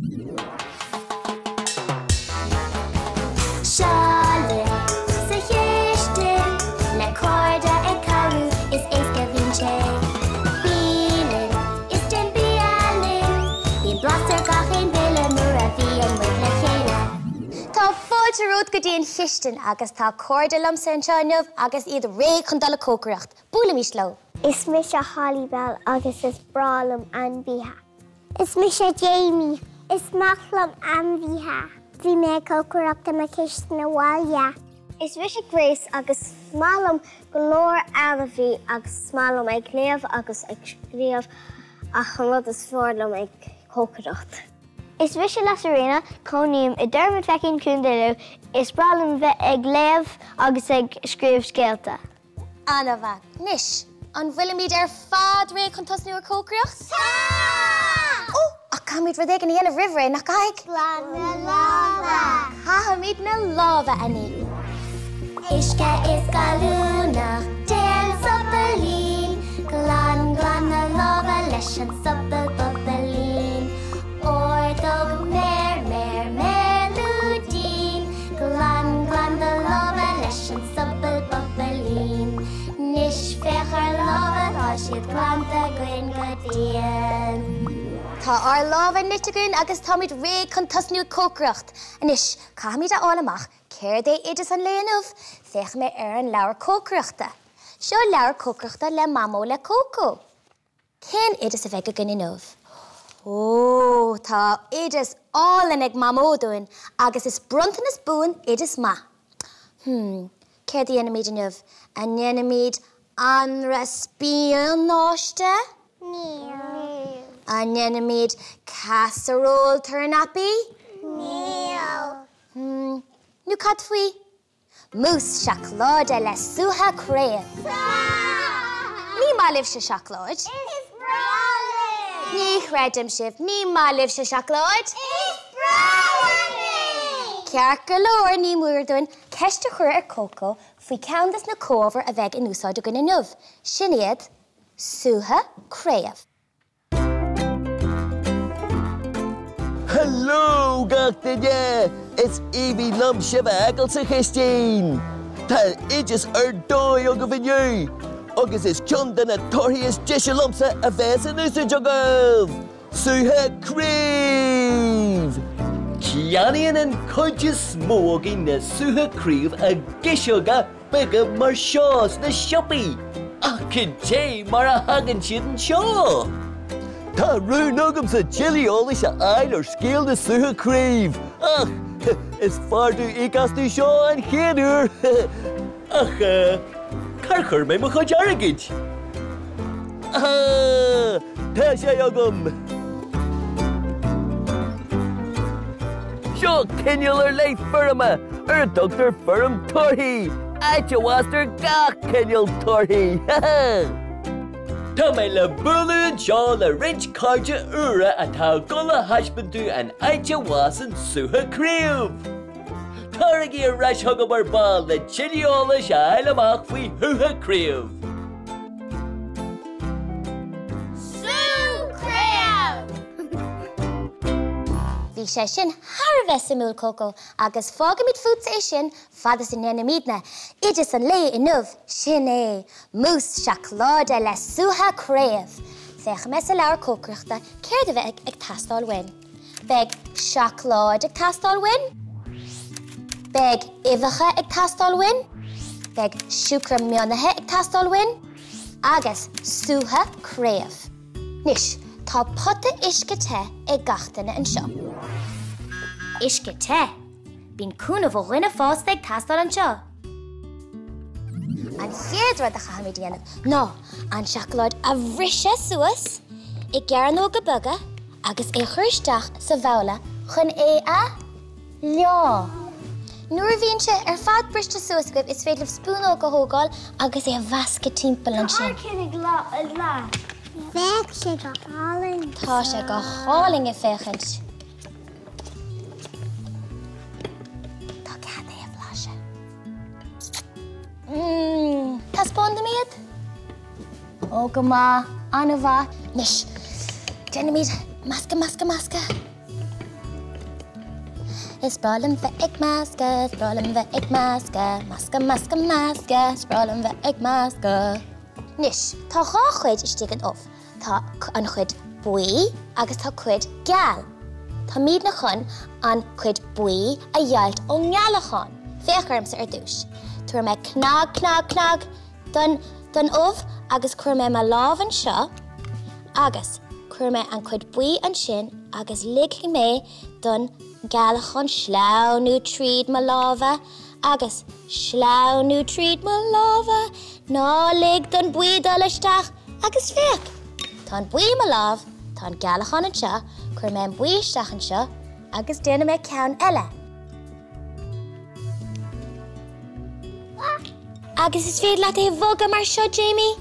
Seo linn sa chistin le cairde ag cabhrú is éasca bíonn sé. Bí linn is déan bia linn, bíonn blas ar gach aon bhille nuair a bhíonn muid le chéile. Tá fáilte romhat go dtí an chistin agus tá cairde liomsa anseo inniu agus iad réidh chun dul ag cócaireacht. Buailimis leo! Is mise Holly Bell agus is breá liom ainmhithe. Is mise Jamie. Is maith liom ainmhithe. Bhí mé ag cócaireacht i mo chistin abhaile. Is mise Grace agus is maith liom go leor ainmhí agus is maith liom ag léamh agus ag scríobh ach an rud is fearr liom ag cócaireacht. Is mise Lasairfhíona, cónaím i dTormod Feichín, Contae Lú. Is breá liom bheith ag léamh agus ag scríobh scéalta. An-mhaith. Anois, an bhfuilimid ar fad réidh chun tosnú ag cócaireacht? Tá! Ó, ach caithfimid rud éigin a dhéanamh roimh ré, nach gcaithfidh? Glan na lámha! Caithfimid na lámha a ní. Uisce is gallúnach, déan sopailín, Glan, glan na lámha leis an sobal bobailín. Ordóg, méar, méar, méar, lúidín, Glan, glan do lámha leis an sobal bobailín. 'Nois féach ár lámha, tá siad glanta againn go dian. Tá ár lámha nite againn agus táimid réidh chun tosnú ag cócaireacht. Anois, caithfimid a fháil amach céard é oideas an lae inniu. Féachfaidh mé ar an leabhar cócaireachta. Seo leabhar cócaireachta le Mamó le Cócó. Cén oideas a bheidh againn inniu? Ó, tá oideas álainn ag Mamó dúinn agus is bronntanas buan oideas maith. Hmm, céard a dhéanfaimid inniu? An ndéanfaimid anraith spionáiste? Níl. An ndéanfaimid casseroll tornapaí? Níl. Hmm, nó cad faoi Mousse seacláide le sútha craobh. Ní maith libhse seacláid. Is breá linn! Ní chreidim sibh, ní maith libhse seacláid. Is breá linn é! Ceart go leor, ní mór dúinn ceist a chur ar Coco faoi ceann des na comhábhair a bheidh in úsáid againn inniu. Sin iad, sútha craobh. Hello gach duine! Is aoibhinn liom sibh a fheiceáil sa chistin! Tá oideas ar dóigh agaibh inniu! Agus is ceann de na torthaí is deise liomsa a bheas in úsáid agaibh! Sútha craobh! Ceannaíonn an chuid is mó againn na sútha craobh i gciseoga beaga mar seo sna siopaí, ach cad é mar a thagann siad anseo? Tá rún agamsa tuilleadh eolais a fháil ar scéal na sútha craobh, ach is fearr domh íoc astu seo an chéad uair! Ach cár chuir mé mo chuid airgid? Aha! Tá sé agam! Seo cineál ar leith feirme ar a dtugtar feirm torthaí, áit a bhfástar gach cineál torthaí! Tá mé le bualadh anseo le roinnt cairde úra atá ag dul a thaispeáint domh an áit a bhfásann sútha craobh! Taraigí ar ais chugam ar ball le tuilleadh eolais a fháil amach faoi shútha craobh! Sú craobh! Bhí sé sin thar a bheith suimiúil, Coco, agus fágfaimid fútsa é sin fad is a ndéanaimidne oideas an lae inniu, sin é, mousse seacláide le sútha craobh! Féachfaidh mé sa leabhar cócaireachta céard a bheidh ag teastáil uainn. Beidh seacláid ag teastáil uainn. Beidh uibheacha ag teastáil uainn. Beidh siúcra mionaithe ag teastáil uainn. Agus sútha craobh. Anois, tá pota uisce te ag gach duine anseo. Uisce te? Bíonn cúnamh ó dhuine fásta ag teastáil anseo. An chéad rud a chaithfimid a dhéanamh ná an seacláid a bhriseadh suas i gcearnóga beaga agus é a chur isteach sa bhabhla chun é a leá. Nuair a bhíonn sé ar fad briste suas agaibh is féidir libh spúnóg a thógáil agus é a mheascadh timpeall ansin. Tá ár cinn ag leá. Bheadh sé go hálainn. Tá sé go hálainn ag féachaint. Tá cead é a bhlaiseadh. Mmm, taispeáin dom iad. Ó, go maith, an-mhaith. Anois, déanfaimid meascadh, meascadh, meascadh. Is breá liom bheith ag meascadh, is breá liom bheith ag meascadh, meascadh, meascadh, meascadh, is breá liom bheith ag meascadh. Anois, tá dhá chuid istigh in ubh. Tá an chuid buí agus tá cuid geal. Táimidne chun an cuid buí a dheighilt ón ngealachán. Féach ormsa ar dtús. Tabharfaidh mé cnag, cnag, cnag don don ubh agus cuirfidh mé mo lámh anseo agus cuirfidh mé an cuid buí ansin agus ligfidh mé don ghealachán sleamhnú tríd mo lámha agus sleamhnú tríd mo lámha. Ná lig don buí dul isteach agus féach! Tá an buí i mo lámh, tá an gealachán anseo, cuirfidh mé an buí isteach anseo agus déanfaidh mé ceann eile. Agus is féidir leat é a bhogadh mar seo, Jamie.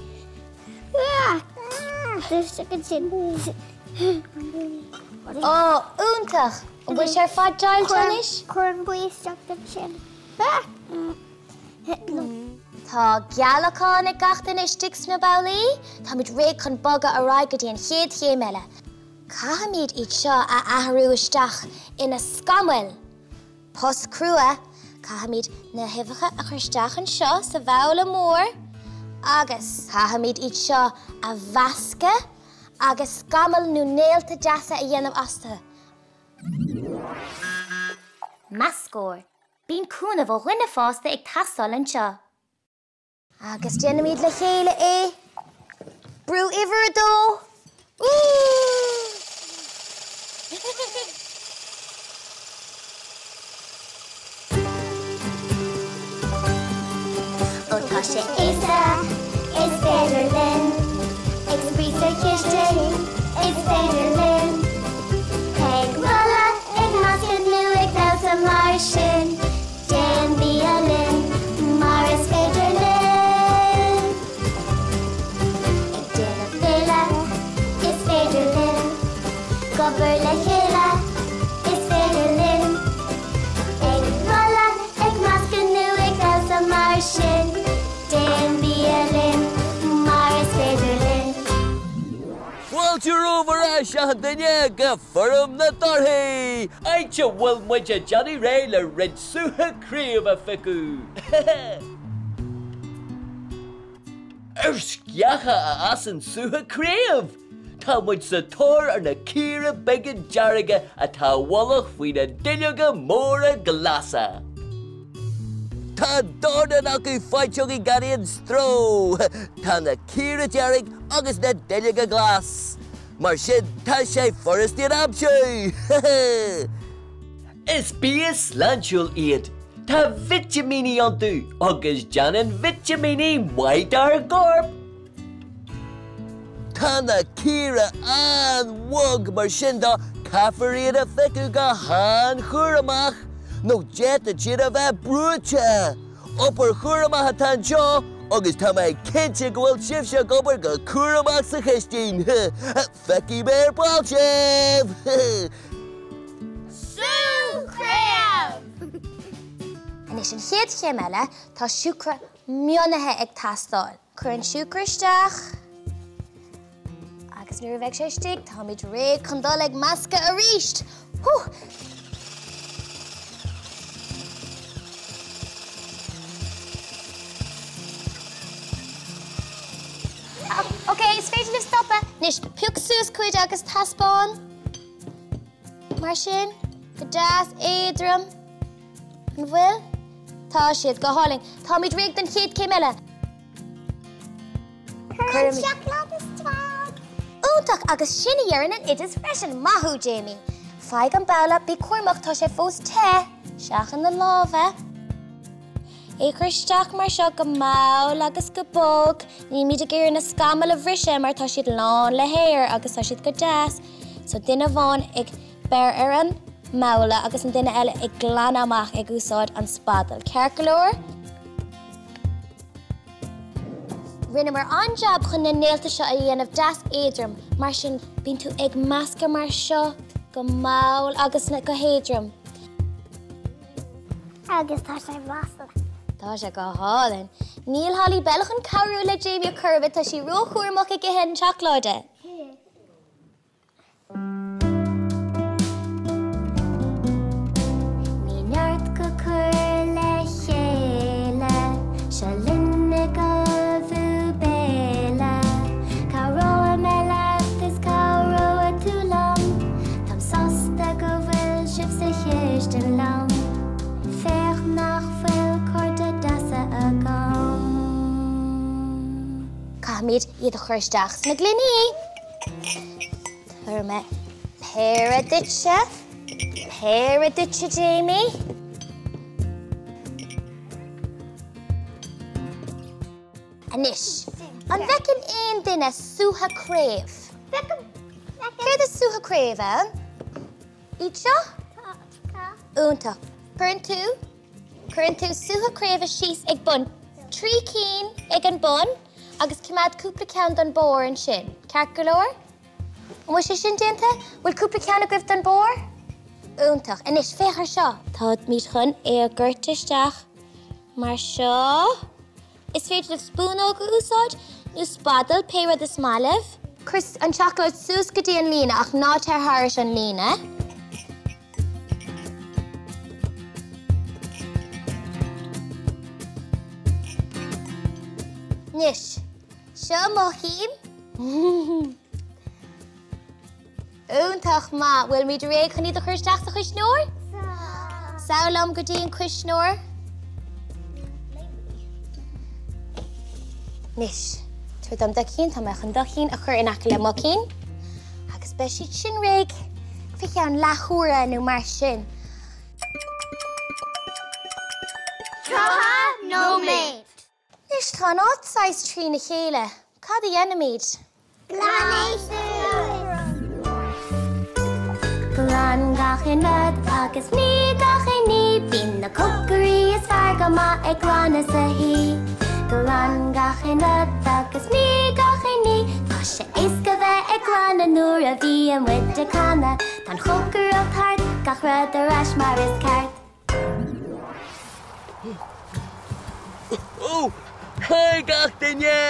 Ó, iontach! An bhfuil sé ar fad deighilte anois? Cuir an buí isteach ansin. Tá gealachán ag gach duine istigh sna babhlaí. Táimid réidh chun bogadh ar aghaidh go dtí an chéad chéim eile. Caithfimid iad seo a athrú isteach ina scamaill. Post crua, caithfimid na huibheacha a chur isteach anseo sa bhabhla mór agus caithfimid iad seo a mheascadh agus scamaill nó néalta deasa a dhéanamh astu. Meascóir, Bíonn cúnamh ó dhuine fásta ag teastáil anseo. Agus déanaimid le chéile é. Brú uimhir a dó. Ó tá sé éasca, is féidir linn. Ag spraoi sa chistin, is féidir linn. Ag rolladh, ag meascadh nó ag damhsa mar sin. Déan bia linn mar is féidir linn. Ag déanamh béile, is féidir linn. Ag obair le chéile, is féidir linn. Ag rolladh, ag meascadh nó ag damhsa mar sin. Déan bia linn mar is féidir linn. Fáilte romhaibh ar ais achan duine go Feirm na dTorthaí, áit a bhfuil muid ag déanamh réidh le roinnt sútha craobh a phiocadh. Ar sceacha a fhásann sútha craobh! Tá muid sa tóir ar na caora beaga dearga atá i bhfolach faoi na duilleoga móra glasa. Tá dornán acu faighte againn gan aon stró! Tá na caora dearg agus na duilleoga glas. Mar sin, tá sé furast iad a aimsiú! Is bia sláintiúil iad. Tá vitimíní iontu agus déanann vitimíní maith dár gcorp! Tá na caora an-bhog mar sin de caithfear iad a phiocadh go han-chúramach nó d'fhéadfadh siad a bheith brúite! Obair chúramach atá anseo agus tá mé cinnte go bhfuil sibhse ag obair go cúramach sa chistin! Feicfidh mé ar ball sibh! Sú craobh! Anois an chéad chéim eile, tá siúcra mionaithe ag teastáil. Cuir an siúcra isteach agus nuair a bheidh sé istigh táimid réidh chun dul ag meascadh arís! Hú! Ok, is féidir libh stopadh. Anois, pioc suas cuid agus taispeáin. Mar sin, go deas éadrom. An bhfuil? Tá siad go hálainn. Táimid réidh don chéad céim eile. Cuir an seacláid isteach! Iontach! Agus sin a dheireann an oideas freisin! Maith thú, Jamie! Faigh an babhla, bí cúramach, tá sé fós te! Seachain na lámha. É a chur isteach mar seo go mall agus go bog. Nílimid ag iarraidh na scamaill a bhriseadh mar tá siad lán le haer agus tá siad go deas. So duine amháin ag beir ar an mbabhla agus an duine eile ag glanadh amach ag úsáid an spadal. Ceart go leor? Rinneamar an-jab chun na néalta seo a dhéanamh deas éadrom, mar sin bíonn tú ag meascadh mar seo, go mall agus go héadrom. Agus tá sé blasta. Tá sé go hálainn. Níl Holly Bell chun cabhrú le Jamie ar chor ar bith, tá sí róchúramach ag ithe an tseacláide. caithfimid iad a chur isteach sna gloiní. Tabharfaidh mé péire duitse, péire duitse, Jamie. Anois, an bhfeiceann aon duine sútha craobh? Feicim. Céard is sútha craobh ann? Iad seo? Tá. Tá. Iontach. Cuireann tú, cuireann tú sútha craoibhe síos ag bun. 3 cinn ag an bun agus coimeád cúpla ceann don barr ansin. Ceart go leor? An bhfuil sé sin déanta? Bhfuil cúpla ceann agaibh don barr? Iontach. Anois, féach ar seo. Táimid chun é a dhoirteadh isteach mar seo. Is féidir libh spúnóg a úsáid nó spadal, pé rud is maith libh. Cuir an tseacláid suas go dtí an líne ach ná téir thairis an líne. Anois, seo mo chinn. Iontach maith! Bhfuilimid réidh chun iad a chur isteach sa chuisneoir? Tá. Sall liom go dtí an cuisneoir. Anois, tabhair dom do chinn, tá mé chun do chinn a chur in aice le mo chinn. Agus beidh siad sin réidh fé cheann leathuaire nó mar sin. 30 nóiméad. Anois tá an áit saghas trína chéile. Cad a dhéanfaimid? Glan é suas! Glan gach aon rud agus nigh gach aon ní, Bíonn na cócairí is fearr go maith ag glanadh sa thí. Glan gach aon rud agus nigh gach aon ní, Tá sé éasca bheith ag glanadh nuair a bhíonn muid ag canadh. Tá an chócaireacht thart, gach rud ar ais mar is ceart. Ó, haigh gach duine!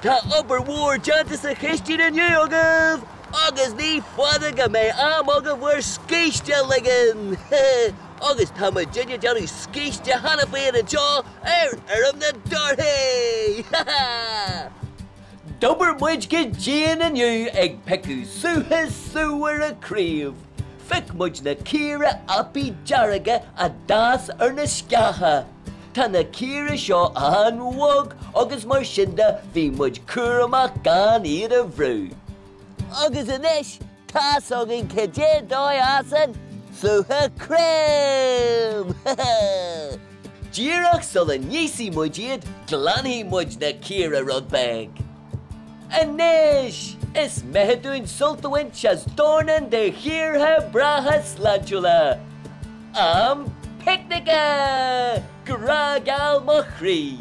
Tá obair mhór déanta sa chistin inniu agaibh agus ní fada go mbeidh am agaibh bhur scíste a ligean! Agus tá muidinne ag déanamh scíste cheana féin anseo ar Fheirm na dTorthaí! D'obair muid go dian inniu ag piocadh sútha súmhara craobh. Phioc muid na caora fhapaí dearga a d'fhás ar na sceacha. Tá na caora seo an-bhog agus mar sin de bhí muid cúramach gan iad a bhrú. Agus anois tá's againn cad é dóigh a fhásann sútha craobh! Díreach sula n-íosfaidh muid iad glanfaidh muid na caora rud beag. Anois, is mithid dúinn sult a bhaint as dornán de chaortha breátha sláintiúla. Am picnice! Grá geal mo chroí!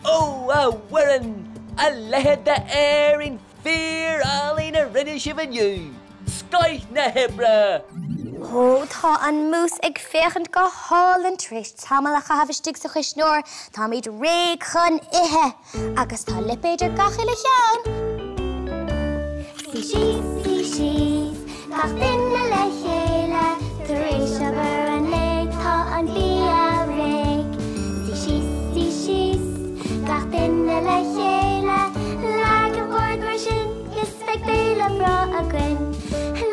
Ó, a bhfoireann! A leithéid d'fhéirín fíor-álainn a rinne sibh inniu! Scoith na hoibre! Ó, tá an mousse ag féachaint go hálainn tar éis tamall a chaitheamh istigh sa chuisneoir. Táimid réidh chun ithe! Agus tá lipéid ar gach uile cheann! Suigh síos, suigh síos, gach duine le chéile, tar éis obair an lae, tá an bia réidh. Suigh síos, suigh síos, gach duine le chéile, leag an bord mar sin, is beidh béile breá againn.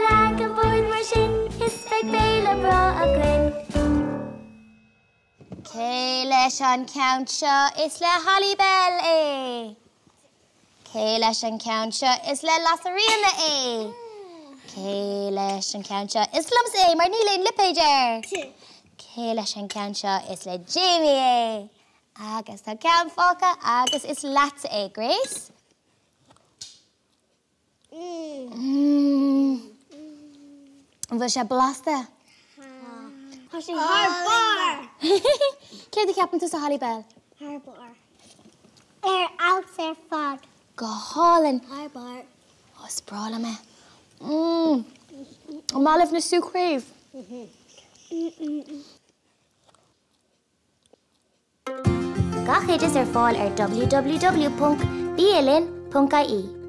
Leag an bord mar sin, is beidh béile breá againn. Cé leis an ceann seo? Is le Holly Bell é. Cé leis an ceann seo? Is le Lasairfhíona é. Cé leis an ceann seo? Is liomsa é mar níl aon lipéad air. Cé leis an ceann seo? Is le Jamie é. Agus tá ceann fágtha agus is leatsa é, Grace. An bhfuil sé blasta? Tá sé thar barr! Céard a cheapann tusa Holly Bell? Thar barr. Ar fheabhas ar fad. Go hálainn. Thar barr. Ó, is breá liom é. An maith libh na sú craobh? Gach oideas ar fáil ar www.bialinn.ie.